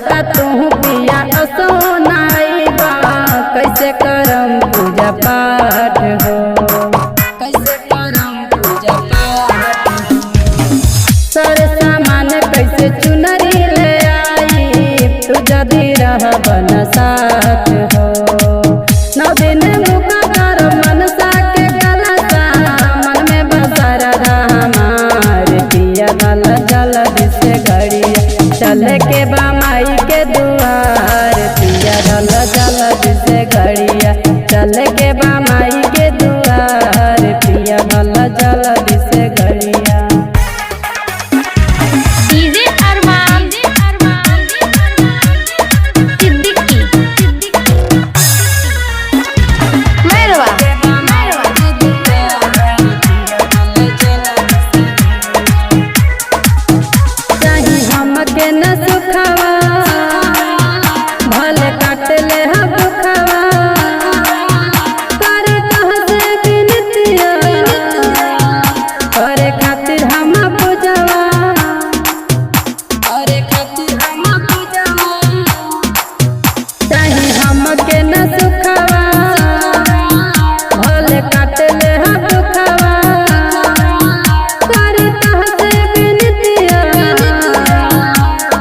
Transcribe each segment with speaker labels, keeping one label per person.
Speaker 1: लागता तू पिया असोनाइबा, कैसे करम पूजा पाठ हो, कैसे करम पूजा पाठ हो। सर सामान कैसे चुनरी ले आई, तू जदी रहबन साथ हो। नौ दिन मुका कर मनसा के कलसा, मन में बसा राधा हमार। पिया दल जल दिसे घड़िया, चल के बा माई के दुआर। पिया दल जल दिसे घड़िया, चल के बा माई के दुआर। पिया दल जल दिसे घड़िया।
Speaker 2: डीजे अरमान सिद्दीकी मैरवा।
Speaker 1: चाही हमके न सुखवा, भले काट ले हम दुखवा। करे तोहसे विनतिया, करे खातिर हम पूजवा, करे खातिर हम पूजवा। चाही हमके न सुखवा, भले काट ले हम दुखवा। करे तोहसे विनतिया,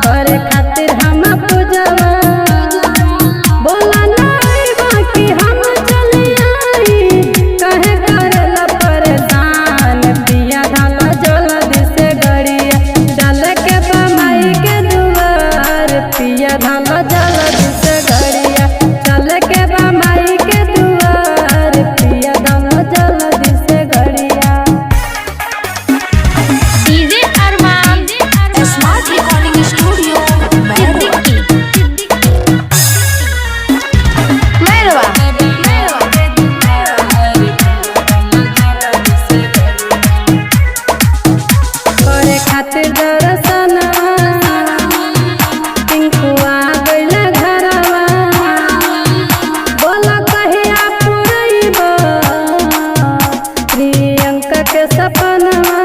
Speaker 1: करे खातिर हम पूजवा। बोला नहीं बाकी हम चली आई, कहे करला परेशान। पिया धाला जल दिसे गड़िया, चल के बमाई के दुआर। पिया धाला जल दिसे गड़िया, चल के बमाई के दुआर। पिया धाला जल दिसे गड़िया।
Speaker 2: DJ Arman
Speaker 3: smart recording studio Mairwa.
Speaker 2: Siddiqui Mairwa.
Speaker 1: करे खातिर दर्शनवा, टिंकुआ गइल घरवा। बोला कहिया पुरैबा प्रियंका के सपनवा।